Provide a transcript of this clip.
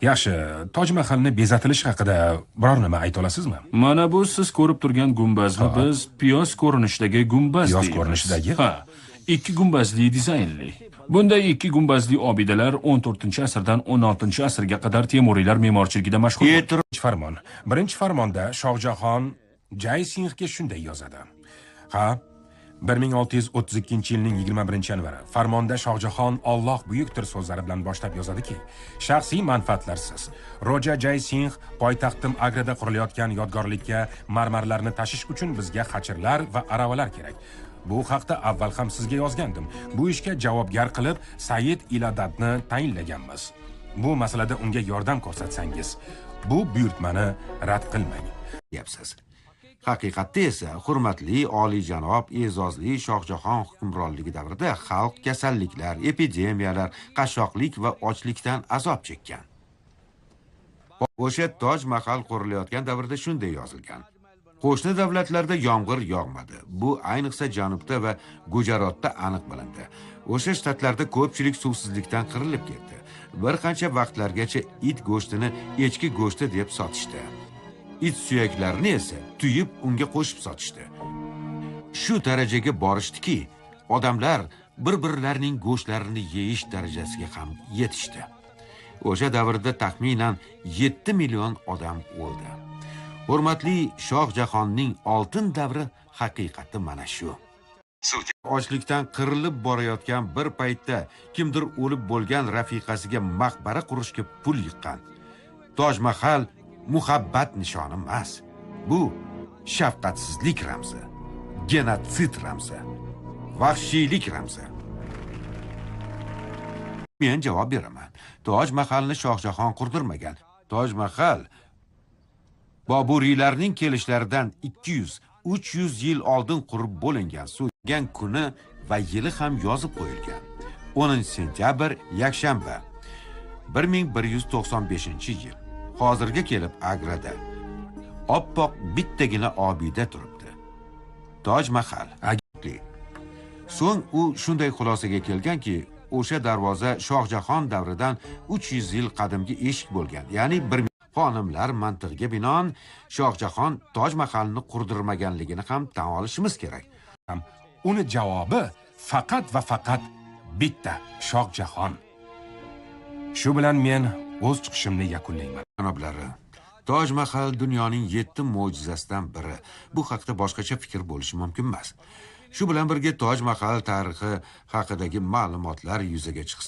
Yaxshi, Toj Mahalni bezatilishi haqida biror nima ayta olasizmi? Mana bu siz ko'rib turgan gumbazni biz piyoz ko'rinishidagi gumbaz Piyoz deymiz. ko'rinishidagi? Ha, ikki gumbazli dizaynli. Bunday ikki gumbazli obidalar 14-asrdan 16-asrga qadar Temuriylar me'morchiligida mashhur bo'lgan. Birinchi farmon. Birinchi farmonda Shohjahon Jay Singhga shunday yozadi. Ha, 1632-yilning 21-yanvari. Farmonda Shohjahon "Alloh buyukdir" so'zlari bilan boshlab yozadiki, shaxsiy manfaatlarsiz Roja Jay Singh poytaxtim Agrada qurilayotgan yodgorlikka marmarlarni tashish uchun bizga xachirlar va aravalar kerak. Bu haqda avval ham sizga yozgandim. Bu ishga javobgar qilib Said Iladatni tayinlaganmiz. Bu masalada unga yordam ko'rsatsangiz, bu buyurtmani rad qilmang. Deyapsiz. Haqiqatda esa hurmatli oliyjanob e'zozli Shohjahon hukmronligi davrida xalq kasalliklar, epidemiyalar, qashshoqlik va ochlikdan azob chekkan. O'sha Toj Mahal qurilayotgan davrda shunday yozilgan: Qo'shni davlatlarda yomg'ir yog'madi. Bu ayniqsa janubda va Gujarotda aniq bilindi. O'sha shtatlarda ko'pchilik suvsizlikdan qirilib ketdi. Bir qancha vaqtlargacha it go'shtini echki go'shti deb sotishdi. It suyaklarini esa tuyib unga qo'shib sotishdi. Shu darajaga borishdiki, odamlar bir-birlarining go'shtlarini yeyish darajasiga ham yetishdi. O'sha davrda taxminan 7 million odam o'ldi. Hurmatli Shohjahonning oltin davri haqiqati mana shu. Ochlikdan qirilib borayotgan bir paytda kimdir o'lib bo'lgan rafiqasiga maqbara qurishga pul yiqqan. Toj Mahal muhabbat nishoni emas. Bu shafqatsizlik ramzi, genotsid ramzi, vahshiylik ramzi. Men javob beraman. Toj Mahalni Shohjahon qurdirmagan. Toj Mahal Boburiylarning kelishlaridan 200-300 yil oldin qurib bo'lingan. Sugan kuni va yili ham yozib qo'yilgan. 10 sentyabr, yakshanba. 1195-yil. Hozirga kelib Agrada oppoq bittagina obida turibdi. Toj Mahal. So'ng u shunday xulosaga kelganki, o'sha darvoza Shohjahon davridan 300 yil qadimgi eshik bo'lgan. Ya'ni bir xonimlar mantig'iga binoan Shohjahon Toj Mahalni qurdirmaganligini ham tan olishimiz kerak. Uni javobi faqat va faqat bitta: Shohjahon. Shu bilan men o'z chiqishimni yakunlayman. Janoblari, Toj Mahal dunyoning 7 mo'jizasidan biri. Bu haqda boshqacha fikr bo'lishi mumkin emas. Shu bilan birga Toj Mahal tarixi haqidagi ma'lumotlar yuzaga chiqsa